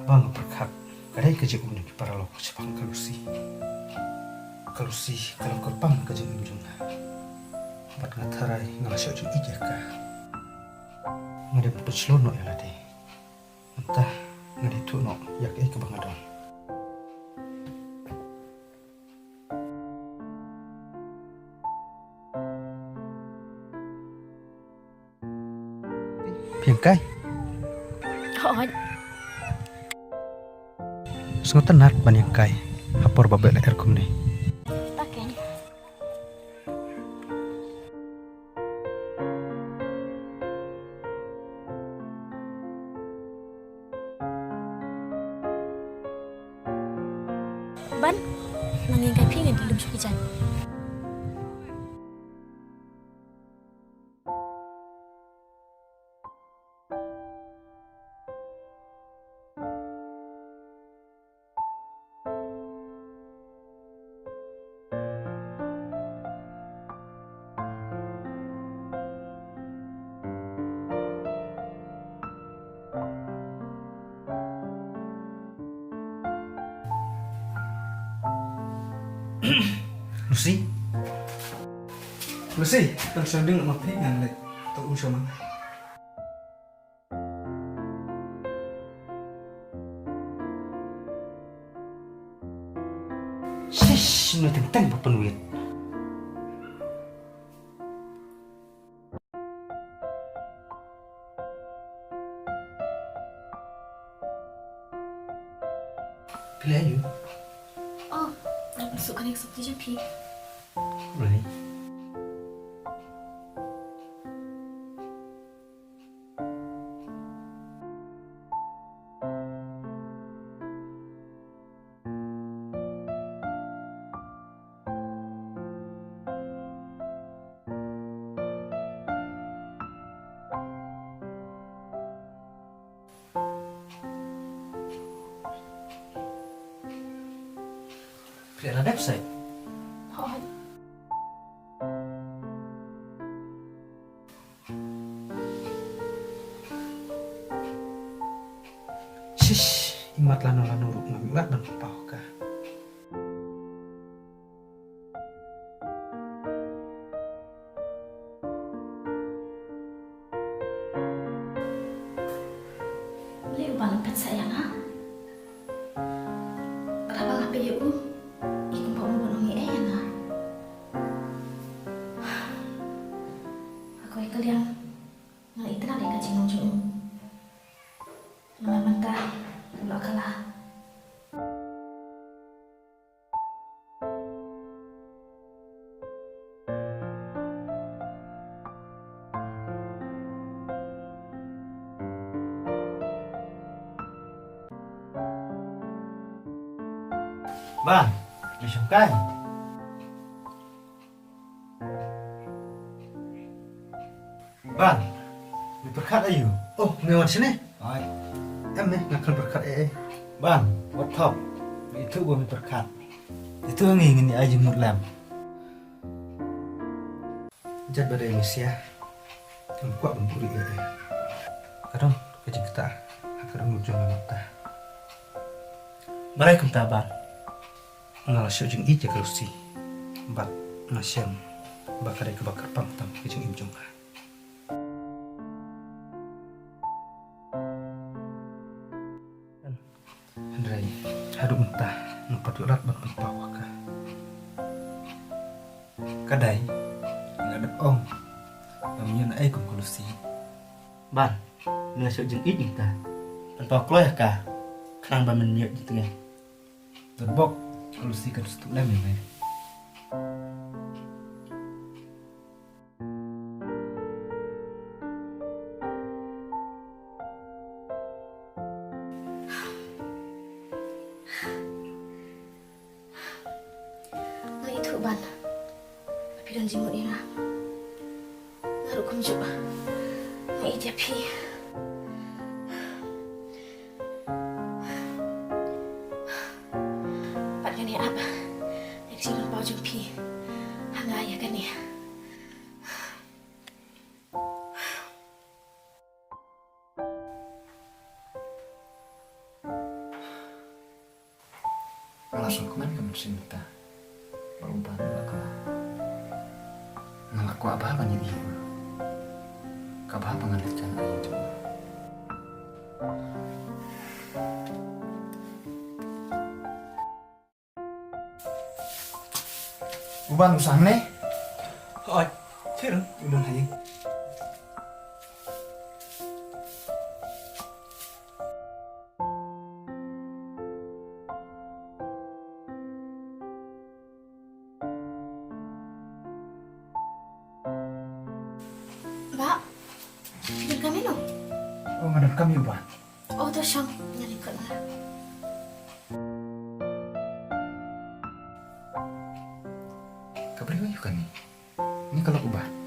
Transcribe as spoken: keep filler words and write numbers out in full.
Ba nga pyrkhat ka dei ka jingim jong ki paralok shaphang ka Lucy. Ka Lucy ka long kyrpang ka jingim jong nga. Bad nga tharai nga la shoh jingïeit ïa ka. Nga dei ban pynshlur noh ïa lade. Mynta nga dei thuh noh ïa kaei kaba nga don. Phi ïeng kai? Hooid. Sngewtynnat ban ïeng kai ha por ba beh lyer kumne. Ta keiñ. Ban, nang ïeng kai phi, ngan ïalum sha ki jaiñ. Lucy. Lucy, tang shanding ma phi ngan leit. Tang um shamang. Shish, no teng teng ba pynwit. Phi leh aïu? Oh, nga suk kane ka sopti jong phi. Right. Phi la dep sait. Hooid. Shish, imat lano lano ruh ngam lah ban pynpaw ka. Leh u Bal pynshai ïa nga. Lada ba nga peit ïa u, i kumba u mut ban ong ei ei ïa nga. Ha kawei ka liang nga la itynnad ïa ka jinglong jong u. Namar mynta u la kylla. Bal, phi shong kai? Bal, me pyrkhat aïu? Oh, me wan shane? Ai. Em me, nga khlem pyrkhat ei ei. Bal, wat thok. Me ithuh ba me pyrkhat. Ithuh ngi ngin ïa ai jingmut lem. Jait ba dei me sia. Ngam kwah ban buhrieh ei ei. Ka don ka jingktah ha ka dohnud jong me mynta. Balei kumta Bal? Nga la shoh jingïeit ïa ka Lucy. Bad nga shem ba ka dei kaba kyrpang tam ka jingim jong nga. Hynrei haduh mynta ngam pat ïoh lad ban pynpaw ha ka. Ka dei, nga la dep ong ba me ïoh naei kum ka Lucy. Bal, me la shoh jingïeit mynta. Pynpaw kloi ha ka, khnang ba men ïoh jingtngen. Bok, ka Lucy kan sngewthuh lem ïa me. Nga ithuh Bal ba phi don jingmut ïa nga. Nga ruh kumjuh nga ïeit ïa phi. Pat ngan ïa ap ïa ka jingpynpaw jong phi ha nga ïa kane. Nga la sngewkmen ka mynsiem mynta. Ba u Ban u la kynmaw. Nga la kwah bha ban ïohi ïa u. Ka bha ba nga la jan ai ïa u. U Ban u sang ne? Hooid, sir. U don ha ïing. Bah, phi donkam ïa no? Oh, nga donkam ïa u Ban. Oh, to shong, nga leit khot ma. Ka briew aïu kane? Ni ka lok u Ban.